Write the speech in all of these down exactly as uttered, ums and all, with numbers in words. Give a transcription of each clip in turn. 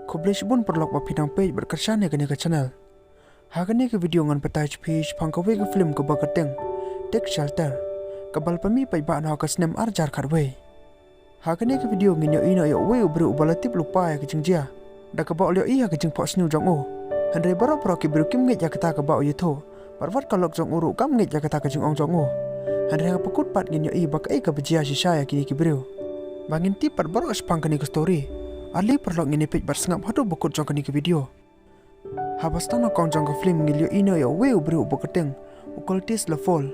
Khublei shibun paralok ba phi dang peit bad kyrshan ïa kane ka channel. Ha kane ka video ngan batai sha phi shaphang kawei ka film kaba kyrteng Take Shelter, kaba la pynmih paidbah noh ha ka snem ar hajar khatwei. Ha kane ka video ngin ïohi noh ïa uwei u briew uba la tip lypa ïa ka jingjia da kaba u la ïohi ha ka jingphohsniew jong u. Hynrei baroh baroh ki briew kim ngeit ïa kata kaba u ïathuh. Bad wat ka lok jong u ruh kam ngeit ïa kata ka jingong jong u. Hynrei ha kaba kut pat ngin ïohi ba kaei kaba jia shisha ïa kine ki briew. Ba ngin tip pat baroh shaphang kane ka story, ale paralok ngin ïa peit bad sngap haduh ba kut jong kane ka video. Haba sdang nyngkong jong ka film ngi la ïohi noh ïa uwei u briew uba kyrteng u Curtis Lawful.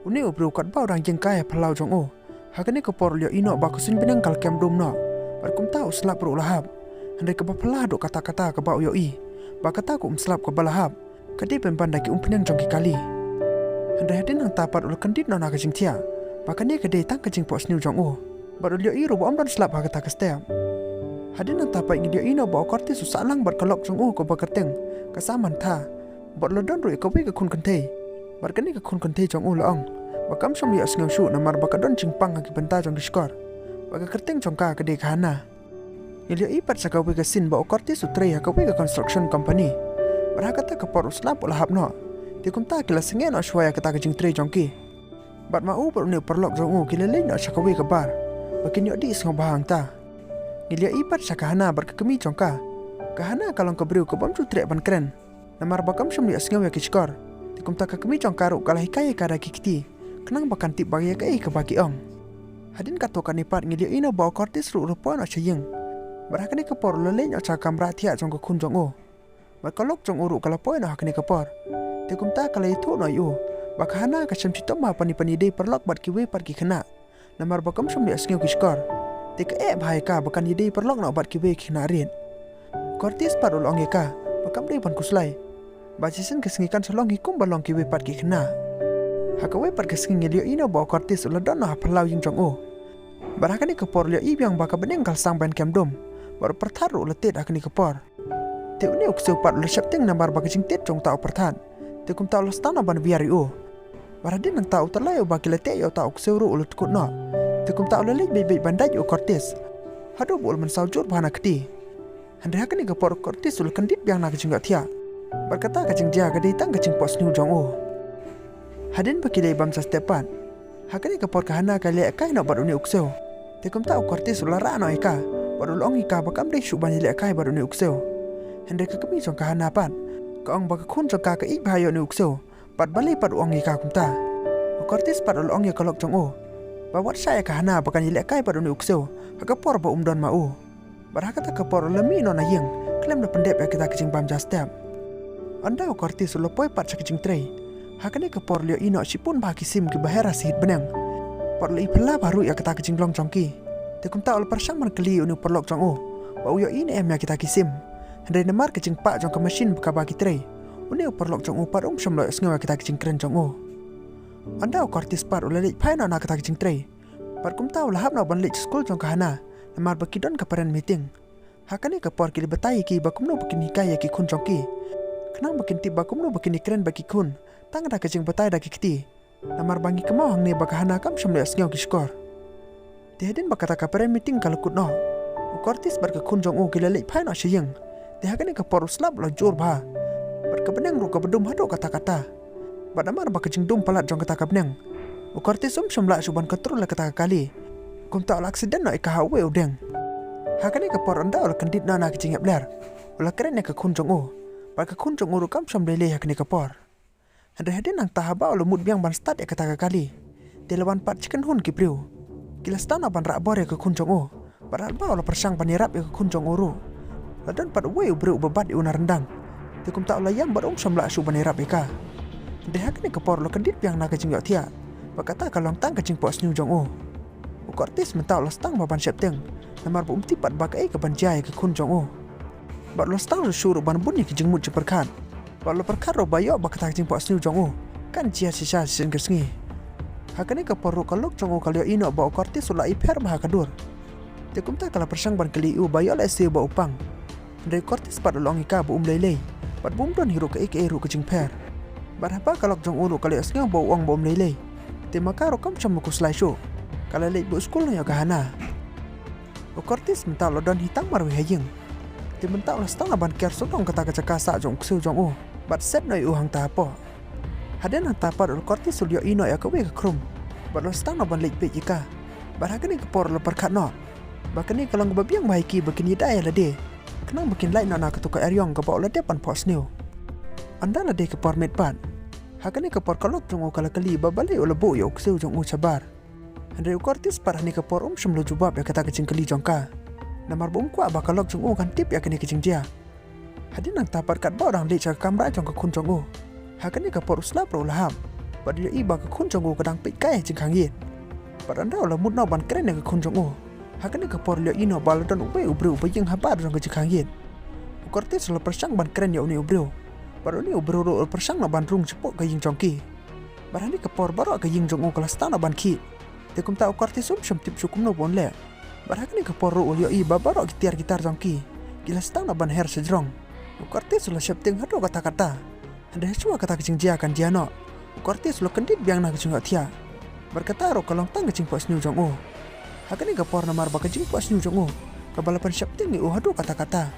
Une u briew katba u dang ïeng kai ha phyllaw jong u, ha kane ka por u la ïohi noh ba ka suiñ bneng ka la kem dum noh, bad kumta u slap ruh u la hap. Hynrei kaba phylla haduh katta katta kaba u ïohi ba kata ka um slap kaba la hap ka dei pynban da ki umphniang jong ki kali. Hynrei hadien nangta pat u la kyndit noh na ka jingthiah ba kane ka dei tang ka jingphohsniew jong u. Bad u la ïohi ruh ba ym don slap ha kata ka step. Hadien nangta pat ngi la ïohi noh ba u Curtis u sah lang bad ka lok jong u kaba kyrteng ka Samantha. Bad u la don ruh ïa kawei ka khun kynthei. Bad kane ka khun kynthei jong u la ong ba kam shym la ïohsngew shuh namar ba ka don jingpang ha ki bynta jong ki shkor. Bad ka kyrteng jong ka ka dei ka Hannah. Ngi la ïohi pat sa kawei ka scene ba u Curtis u trei ha kawei ka construction company. Bad ha kata ka por u slap u la hap noh. Te kumta ki la sangeh noh shuwa ïa kata ka jingtrei jong ki. Bad ma u bad une u paralok jong u ki la leit noh sha kawei ka bar ba kin ïoh dih sngewbha hangta. Ngi la ïohi pat sa ka Hannah bad ka kmie jong ka. Ka Hannah ka long ka briew ka bym ju treh ban kren namar ba kam shym la ïohsngew ïa ki shkor. Te kumta ka kmie jong ka ruh ka la hikai ïa ka da ki kti khnang ba kan tip ba ïa kaei kaba ki ong. Hadien katto katne pat ngi la ïohi noh ba u Curtis ruh u la poi noh sha ïing. Bad ha kane ka por u la leit noh sha ka kamra thiah jong ka khun jong u. Bad ka lok jong u ruh ka la poi noh ha kane ka por. Te kumta ka la ïathuh noh ïa u ba ka Hannah ka shem shitom bha ban ïadei paralok bad kiwei pat ki khynnah. Namar ba kam shym la ïohsngew ki shkor. Te ka eh bha ïa ka ba kan ïadei paralok noh bad kiwei ki khynnah rit. U Curtis pat u la ong ïa ka ba kam dei ban khuslai, ba shisien ka sngi kan sa long hi kumba long kiwei pat ki khynnah. Ha kawei pat ka sngi ngi la ïohi noh ba u Curtis u la don noh ha phyllaw ïing jong u. Bad ha kane ka por u la ïohi biang ba ka bneng ka la sdang ban kem dum. Bad u pyrthat ruh u la tied ha kane ka por. Te une u ksew pat u la sheptieng namar ba ka jingtied jong uta u pyrthat. Te kumta u la sdang noh ban wiar ïa u. Bad hadien nangta u tyllai uba ki la teh ïa uta u ksew ruh u la tkut noh. Te kumta u la leit beit beit ban dait ïa u Curtis haduh ba u la mynsaw jur bha na kti. Hynrei ha kane ka por u Curtis u la kyndit biang na ka jingïohthiah. Bad kata ka jingjia ka dei tang ka jingphohsniew jong u. Hadien ba ki la ïabam ja step pat, ha kane ka por ka Hannah ka leh kai noh bad une u ksew. Te kumta u Curtis u la rah noh ïa ka bad u la ong ïa ka ba kam dei shuh ban ïaleh kai bad une u ksew. Hynrei ka kmie jong ka Hannah pat ka ong ba ka khun jong ka ka ïeit bha ïa une u ksew. Bad balei pat u ong ïa ka kumta? U Curtis pat u la ong ïa ka lok jong u ba wat shah ïa ka Hannah ba kan ïaleh kai bad une u ksew ha ka por ba um don ma u. Bad ha kata ka por u la mih noh na ïing khlem da pyndep ïa kata ka jingbam ja step. Ynda u Curtis u la poi pat sha ka jingtrei, ha kane ka por u la ïohi noh shibun bha ki sim kiba her ha sahit bneng. Bad u la i phylla bha ruh ïa kata ka jinglong jong ki. Te kumta u la pyrshang ban kylli ïa une u paralok jong u ba u ïohi ne em ïa kita ki sim. Hynrei namar ka jingpah jong ka machine ba kaba ki trei, une u paralok jong u pat um shym la ïohsngew ïa kata ka jingkren jong u. Ynda u Curtis pat u la leit phai noh na kata ka jingtrei. Bad kumta u la hap noh ban leit skul jong ka Hannah namar ba ki don ka parent meeting. Ha kane ka por ki la batai ïa ki ba kumno ba kin hikai ïa ki khun jong ki, khnang ba kin tip ba kumno ba kin ïakren bad ki khun tang da ka jingbatai da ki kti. Namar ba ngi kynmaw hangne ba ka Hannah kam shym la ïohsngew ki shkor. Te hadien ba kata ka parent meeting ka la kut noh, u Curtis bad ka khun jong u ki la leit phai noh sha ïing. Te ha kane ka por u slap u la jur bha bad ka bneng ruh kaba dum haduh katta katta. Bad namar ba ka jingdum palat jong kata ka bneng, u Curtis um shym lah shuh ban control ïa kata ka kali. Kumta u la accident noh ïa ka ha uwei u dieng. Ha kane ka por ynda u la kyndit noh na ka jingïap ler, u la kren ïa ka khun jong u. Bad ka khun jong u ruh kam shym lei lei ha kane ka por. Hynrei hadien nangta haba u la mut biang ban start ïa kata ka kali, te la wan pat shi kynhun ki briew. Ki la sdang noh ban rah bor ïa ka khun jong u. Bad haba u la pyrshang ban ïarap ïa ka khun jong u ruh, la don pat uwei u briew uba bat ïa u na ryndang. Te kumta u la ïam bad um shym lah shuh ban ïarap ïa ka. Hynrei ha kane ka por u la kyndit biang na ka jingïohthiah ba kata ka long tang ka jingphohsniew jong u. U Curtis mynta u la sdang bha ban sheptieng namar ba um tip pat ba kaei kaban jia ïa ka khun jong u. Bad u la sdang shuh shuh ruh ban bun ïa ki jingmut jingpyrkhat. Bad u la pyrkhat ruh ba ïoh ba kata ka jingphohsniew jong u kan jia shisha shisien ka sngi. Ha kane ka por ruh ka lok jong u ka la ïohi noh ba u Curtis u la ipher bha ha ka dur. Te kumta ka la pyrshang ban kylli ïa u ba ïoh lehse ba u pang. Hynrei u Curtis pat u la ong ïa ka ba um lei lei bad ba um don hi ruh kaei kaei ruh ka jingpher. Bad haba ka lok jong u ruh ka la ïohsngew ba u ong ba um lei lei, te ma ka ruh kam shym la khuslai shuh. Ka la leit buh skul noh ïa ka Hannah. U Curtis mynta u la don hi tang marwei ha ïing. Te mynta u la sdang ban ker sawdong kata ka jaka sah jong u ksiew jong u bad set noh ïa u hangta hapoh. Hadien hangta pat u la Curtis u la ïohi noh ïa kawei ka khrum bad u la sdang ban leit peit ïa ka. Bad ha kane ka por u la pyrkhat noh ba kane ka long kaba biang bha ïa ki ba kin ïada ïa lade khnang ba kin lait noh na kato ka eriong kaba u la dep ban phohsniew. Ynda la dei ka por miet pat, ha kane ka por ka lok jong u ka la kylli ba balei u la buh ïa u ksiew jong u shabar. Hynrei u Curtis pat ha kane ka por um shym la jubab ïa kata ka jingkylli jong ka, namar ba um kwah ba ka lok jong u kan tip ïa kane ka jingjia. Hadien nangta pat katba u dang leit sha ka kamra jong ka khun jong u, ha kane ka por u slap ruh u la hap bad u la ïohi ba ka khun jong u ka dang peit kai ha jingkhang ïit. Bad ynda u la mut noh ban kren ïa ka khun jong u, ha kane ka por u la ïohi noh ba la don uwei u briew uba ïeng habar jong ka jingkhang ïit. U Curtis u la pyrshang ban kren ïa une u briew bad une u briew ruh u la pyrshang noh ban rung shapoh ka ïing jong ki. Bad ha kane ka por baroh ka ïing jong u ka la sdang noh ban khih. Te kumta u Curtis um shym tip shuh kumno ba un leh. Bad ha kane ka por ruh u la ïohi ba baroh ki tiar ki tar jong ki ki la sdang noh ban her sha jrong. U Curtis u la sheptieng haduh katta katta. Hynrei shuwa kata ka jingjia kan jia noh, u Curtis u la kyndit biang na ka jingïohthiah. Bad kata ruh ka long tang ka jingphohsniew jong u. Ha kane ka por namar ba ka jingphohsniew jong u kaba la pynsheptieng ïa u haduh katta katta,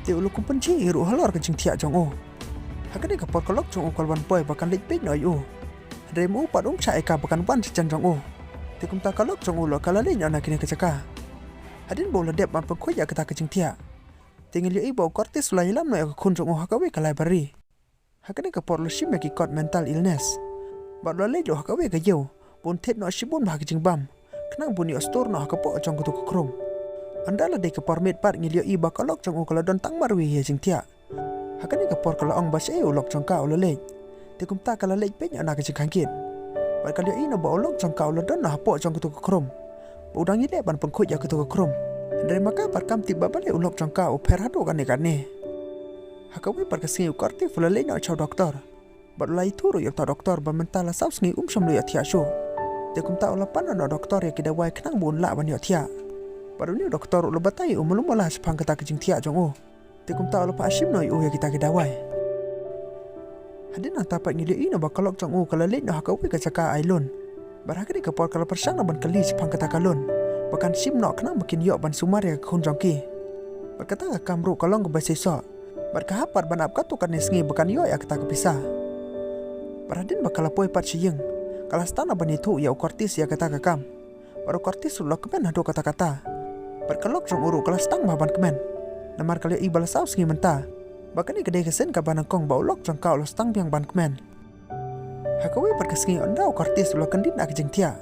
te u la kum pynjhieh ïa u ruh halor ka jingthiah jong u. Ha kane ka por ka lok jong u ka la wan poi ba kan leit peit noh ïa u. Hynrei ma u pat um shah ïa ka ba kan wan shajan jong u. Te kumta ka lok jong u ruh ka la leit noh na kane ka jaka. Hadien ba u la dep ban pynkhuid ïa kata ka jingthiah, te ngi la ïohi ba u Curtis u la ïalam noh ïa ka khun jong u ha kawei ka library. Ha kane ka por u la shim ïa ki kot mental illness bad u la leit ruh ha kawei ka ïew ba un thied noh shibun bha ki jingbam khnang ba un ïoh stur noh ha ka poh jong kato ka khrum. Ynda la dei ka por miet pat ngi la ïohi ba ka lok jong u ka la don tang marwei ïa jingthiah. Ha kane ka por ka la ong ba shaei u lok jong ka u la leit. Te kumta ka la leit peit noh na ka jingkhang ïit bad ka la ïohi noh ba u lok jong ka u la don noh hapoh jong kato ka khrum. Ba u dang ïaleh ban pynkhuid ïa kato ka khrum. Hynrei ma ka pat kam tip ba balei u lok jong ka u pher haduh kane kane. Ha kawei pat ka sngi u Curtis u la leit noh sha u doktor bad u la ïathuh ruh ïa uta u doktor ba mynta la saw sngi um shym la ïohthiah shuh. Te kumta u la pan noh na u doktor ïa ki dawai khnang ba un lah ban ïohthiah. Bad une u doktor u la batai ïa u mano mano shaphang kata ka jingthiah jong u. Te kumta u la phah shim noh ïa u ïa kita ki dawai. Hadien nangta pat ngi la ïohi noh ba ka lok jong u ka la leit noh ha kawei ka jaka ai loan. Bad ha kane ka por ka la pyrshang noh ban kylli shaphang kata ka loan ba kan shim noh khnang ba kin ïoh ban sumar ïa ka khun jong ki. Bad kata ka kam ruh ka long kaba seisoh. Bad ka hap pat ban ap katto katne sngi ba kan ïoh ïa kata ka pisa. Bad hadien ba ka la poi pat sha ïing, ka la sdang noh ban ïathuh ïa u Curtis ïa kata ka kam. Bad u Curtis ruh u la kmen haduh katta katta. Bad ka lok jong u ruh ka la sdang bha ban kmen, namar ka la ïohi ba la saw sngi mynta ba kane ka dei ka sien kaba nyngkong ba u lok jong ka u la sdang biang ban kmen. Ha kawei pat ka sngi ynda u Curtis u la kyndit na ka jingthiah,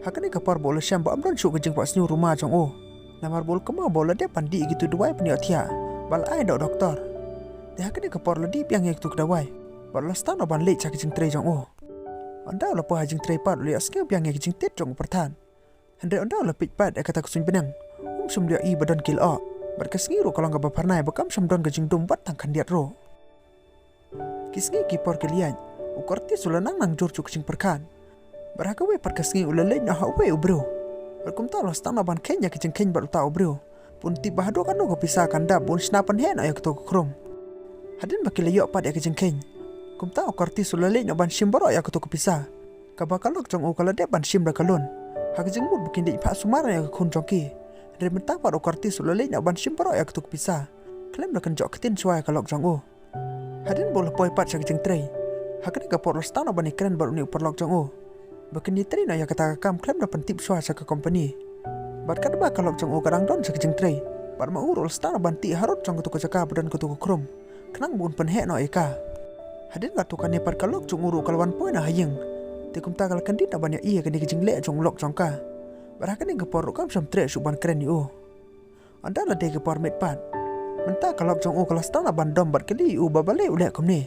ha kane ka por ba u la shem ba ym don shuh ka jingphohsniew ruma jong u, namar ba u la kynmaw ba u la dep ban dih ïa kito ki dawai pynïohthiah ba la ai da u doktor. Te ha kane ka por u la dih biang ïa kito ki dawai bad u la sdang noh ban leit sha ka jingtrei jong u. Ynda u la poi ha jingtrei pat u la ïohsngew biang ïa ka jingtied jong u pyrthat. Hynrei ynda u la peit pat ïa kata ka suiñ bneng, um shym la ïohi ba don ki lyoh. Bad ka sngi ruh ka long kaba phyrnai ba kam shym don ka jingdum wat tang khyndiat ruh. Ki sngi ki por ki la ïaid, u Curtis u la nang nangjur shuh ka jingpyrkhat. Bad ha kawei pat ka sngi u la leit noh ha uwei u briew. Bad kumta u la sdang noh ban kheiñ ïa ka jingkheiñ bad uta u briew ba un tip ba haduh katno ka pisa kan dap ba un shna pynheh noh ïa kato ka khrum. Hadien ba ki la ïoh pat ïa ka jingkheiñ, kumta u Curtis u la leit noh ban shim baroh ïa kato ka pisa kaba ka lok jong u ka la dep ban shim da ka loan, ha ka jingmut ba kin leit phah sumar ïa ka khun jong ki. Hynrei mynta pat u Curtis u la leit noh ban shim baroh ïa kato ka pisa khlem da kynjoh ktien shuwa ïa ka lok jong u. Hadien ba u la poi pat sha ka jingtrei, ha kane ka por u la sdang noh ban ïakren bad une u paralok jong u ba kin ïatrei noh ïa kata ka kam khlem da pyntip shuwa sha ka kompani. Bad katba ka lok jong u ka dang don sha ka jingtrei, bad ma u ruh u la sdang noh ban tih harud jong kato ka jaka ba don kato ka khrum khnang ba un pynheh noh ïa ka. Hadien katto katne pat ka lok jong u ruh ka la wan poi noh ha ïing. Te kumta ka la kyndit noh ban ïohi ïa kane ka jingleh jong u lok jong ka. Bad ha kane ka por ruh kam shym treh shuh ban kren ïa u. Ynda la dei ka por miet pat, mynta ka lok jong u ka la sdang noh ban dom bad kylli ïa u ba balei u leh kumne.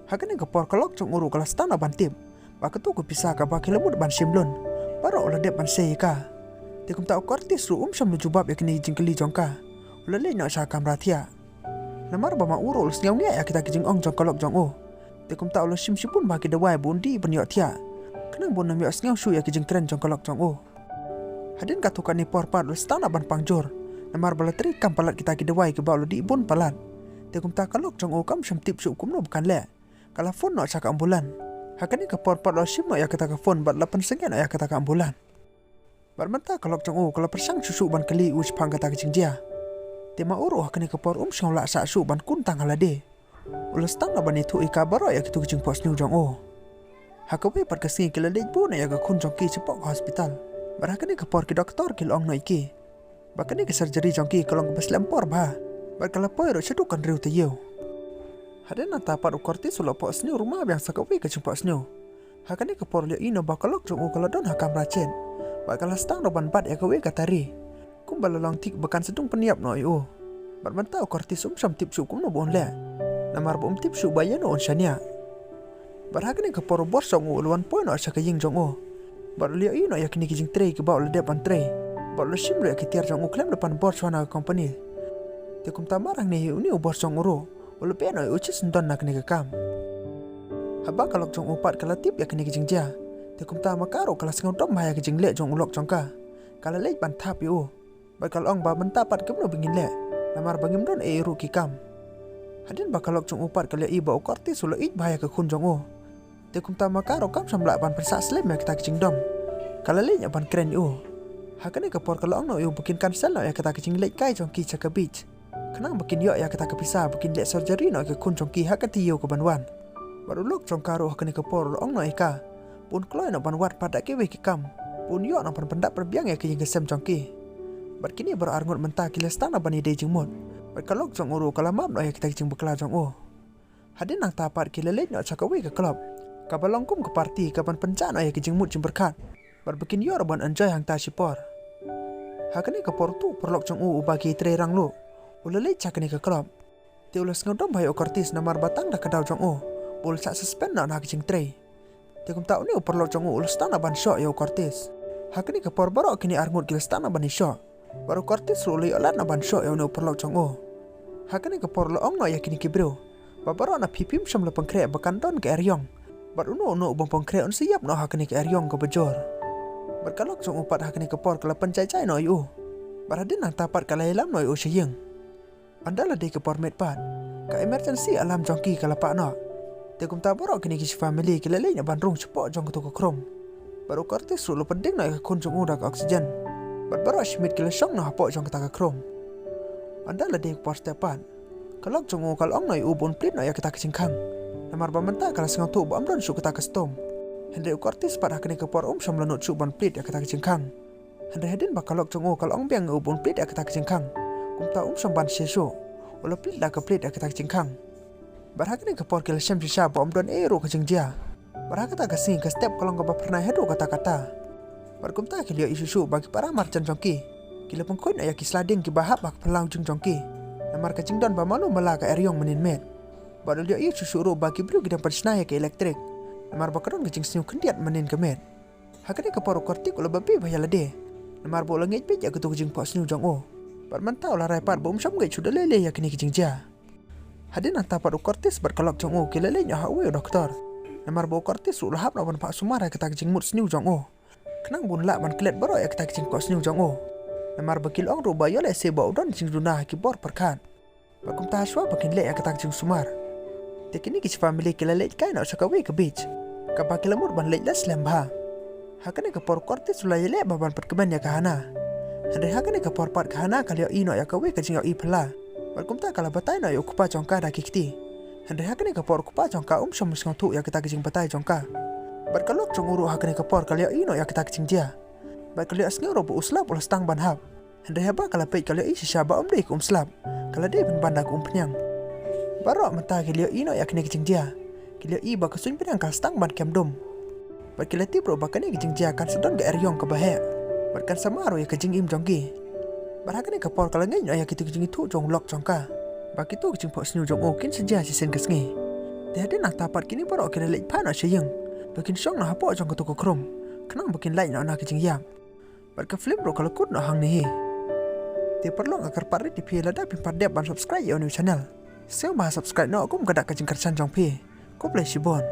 Ha kane ka por ka lok jong u ruh ka la sdang noh ban tip ba kato ka pisa kaba ki la mut ban shim loan, baroh u la dep ban sei ïa ka. Te kumta u Curtis ruh um shym la jubab ïa kane ka jingkylli jong ka. U la leit noh sha ka kamra thiah. Namar ba ma u ruh u la sngew ngiah ïa kita ki jingong jong ka lok jong u. Te kumta u la shim shibun bha ki dawai ba un dih ban ïohthiah khnang ba un ym ïohsngew shuh ïa ki jingkren jong ka lok jong u. Hadien katto katne por pat u la sdang noh ban pang jur, namar ba la trei kam palat kita ki dawai kiba u la dih bun palat. Te kumta ka lok jong u kam shym tip shuh kumno ba kan leh. Ka la phone noh sha ka ambulan. Ha kane ka por pat u la shim noh ïa kata ka phone bad la pynsangeh noh ïa kata ka ambulan. Bad mynta ka lok jong u ka la pyrshang shuh shuh ban kylli ïa u shaphang kata ka jingjia. Te ma u ruh ha kane ka por um shngaiñ lah sah shuh ban kun tang ha lade. U la sdang noh ban ïathuh ïa ka baroh ïa kito ki jingphohsniew jong u. Ha kawei pat ka sngi ki la leit buh noh ïa ka khun jong ki shapoh ka hospital. Bad ha kane ka por ki doktor ki la ong noh ïa ki ba kane ka surgery jong ki ka long kaba slem por bha bad ka la poi ruh shaduh ka hynriew taïew. Hadien nangta pat u Curtis u la phohsniew ruh ma biang sa kawei ka jingphohsniew. Ha kane ka por la ïohi noh ba ka lok jong u ka la don ha kamra chet bad ka la sdang noh ban bat ïa kawei ka tari. Kumba la long thik ba kan sa dung pynïap noh ïa u. Bad mynta u Curtis um shym tip shuh kumno ba un leh, namar ba um tip shuh ba ïano un shaniah. Bad ha kane ka por u boss jong u u la wan poi noh sha ka ïing jong u. Bad u la ïohi noh ïa kine ki jingtrei kiba u la dep ban trei. Bad u la shim ruh ïa ki tiar jong u khlem da pan bor shuwa na ka company. Te kumta mar hangne hi une u boss jong u ruh u la beh noh ïa u shisyndon na kane ka kam. Haba ka lok jong u pat ka la tip ïa kine ki jingjia, te kumta ma ka ruh ka la sngewdom bha ïa ka jingleh jong u lok jong ka. Ka la leit ban thap ïa u bad ka la ong ba mynta pat kumno ba ngin leh, namar ba ngim don ei ruh ki kam. Hadien ba ka lok jong u pat ka la ïohi ba u Curtis u la ïeit bha ïa ka khun jong u, te kumta ma ka ruh kam shym lah ban pynsah slem ïa kata ka jingdom. Ka la leit noh ban kren ïa u. Ha kane ka por ka la ong noh ïa u ba kin cancel noh ïa kata ka jingleit kai jong ki sha ka beach, khnang ba kin ïoh ïa kata ka pisa ba kin leh surgery noh ïa ka khun jong ki ha ka taïew ka ban wan. Bad u lok jong ka ruh ha kane ka por u la ong noh ïa ka ba un kloi noh ban wad pat da kiwei ki kam, ba un ïoh noh ban pyndap biang ïa ka ïing ka sem jong ki. Bad kine baroh arngut mynta ki la sdang noh ban ïadei jingmut. Bad ka lok jong u ruh ka la map noh ïa kita ki jingbakla jong u. Hadien nangta pat ki la leit noh sha kawei ka club kaba long kum ka party kaban pynjah noh ïa ki jingmut jingpyrkhat bad ba kin ïoh ruh ban enjoy hangta shipor. Ha kane ka por uto u paralok jong u uba ki trei rangluh u la leit sha kane ka club. Te u la sngewdom bha ïa u Curtis namar ba tang da ka daw jong u ba u la sah suspend noh na ka jingtrei. Te kumta une u paralok jong u u la sdang noh ban shoh ïa u Curtis. Ha kane ka por baroh kine arngut ki la sdang noh ban ïashoh. Bad u Curtis ruh u la ïoh lad noh ban shoh ïa une u paralok jong u. Ha kane ka por u la ong noh ïa kine ki briew ba baroh na phi phim shym la pynkhreh ba kan don ka eriong. Bad uno uno u bym pynkhreh un sa ïap noh ha kane ka eriong kaba jur. Bad ka lok jong u pat ha kane ka por ka la pynjai jai noh ïa u. Bad hadien nangta pat ka la ïalam noh ïa u sha ïing. Ynda la dei ka por miet pat, ka emergency alarm jong ki ka la pah noh. Te kumta baroh kine ki shi family ki la leit noh ban rung shapoh jong kato ka khrum. Bad u Curtis ruh u la pyndeng noh ïa ka khun jong u da ka oxygen. Bad baroh shi miet ki la shong noh hapoh jong kata ka khrum. Ynda la dei ka por step pat, ka lok jong u ka la ong noh ïa u ba un plead noh ïa kata ka jingkhang, namar ba mynta ka la sngewthuh ba ym don shuh kata ka stom. Hynrei u Curtis pat ha kane ka por um shym la nud shuh ban plead ïa kata ka jingkhang. Hynrei hadien ba ka lok jong u ka la ong biang ïa u ba un plead ïa kata ka jingkhang, kumta um shym ban shisha shuh, u la plead la ka plead ïa kata ka jingkhang. Bad ha kane ka por ki la shem shisha ba ym don ei ruh ka jingjia. Bad ha kata ka sngi ka step ka long kaba phyrnai haduh katta katta. Bad kumta ki la ïohi shuh shuh ba ki para marjan jong ki ki la pynkhuid noh ïa ki sla dieng kiba hap ha ka phyllaw jong ki, namar ka jingdon ba malu mala ka eriong mynnin miet. Bad u la ïohi shuh shuh ruh ba ki briew ki dang pynshna ïa ka elektrik, namar ba ka don ka jingsniew khyndiat mynnin ka miet. Ha kane ka por u Kartik u la babe bha ïa lade, namar ba u la ngeit beit ïa kato ka jingphohsniew jong u. Bad mynta u la rai pat ba um shym ngeit shuh da lei lei ïa kine ki jingjia. Hadien nangta pat u Curtis bad ka lok jong u ki la leit noh ha uwei u doktor, namar ba u Curtis ruh u la hap noh ban phah sumar ïa kata ka jingmut sniew jong u, khnang ba un lah ban klet baroh ïa kata ka jingphohsniew jong u. Namar ba ki la ong ruh ba ïoh lehse ba u don jingduna ha ki bor pyrkhat. Bad kumta shuwa ba kin leh ïa kata ka jingsumar, te kine ki shi family ki la leit kai noh sha kawei ka beach kaba ki la mut ban leit la slem bha. Ha kane ka por u Curtis u la ïaleh bha ban pynkmen ïa ka Hana. Hynrei ha kane ka por pat ka Hana ka la ïohi noh ïa kawei ka jingïohi phylla. Bad kumta ka la batai noh ïa u kpa jong ka da ki kti. Hynrei ha kane ka por u kpa jong ka um shym sngewthuh ïa kata ka jingbatai jong ka. Bad ka lok jong u ruh ha kane ka por ka la ïohi noh ïa kata ka jingjia. Bad ka la ïohsngew ruh ba u slap u la sdang ban hap. Hynrei haba ka la peit ka la ïohi shisha ba ym dei ka um slap, ka la dei pynban da ka umphniang. Baroh mynta ki la ïohi noh ïa kane ka jingjia. Ki la ïohi ba ka suiñphniang ka sdang ban kem dum. Bad ki la tip ruh ba kane ka jingjia kan sa don ka eriong kaba heh, bad kan sa mar ruh ïa ka jingim jong ki. Bad ha kane ka por ka la ngeit noh ïa kito ki jingithuh jong u lok jong ka, ba kito ki jingphohsniew jong u kin sa jia shisien ka sngi. Te hadien nangta pat kine baroh ki la leit phah noh sha ïing, ba kin shong noh hapoh jong kato ka khrum, khnang ba kin lait noh na ka jingïap. Bad ka film ruh ka la kut noh hangne hi. Te paralok nga kyrpad rit ïa phi lada phim pat dep ban subscribe ïa u new channel, sngewbha subscribe noh kum ka dak ka jingkyrshan jong phi. Khublei shibun.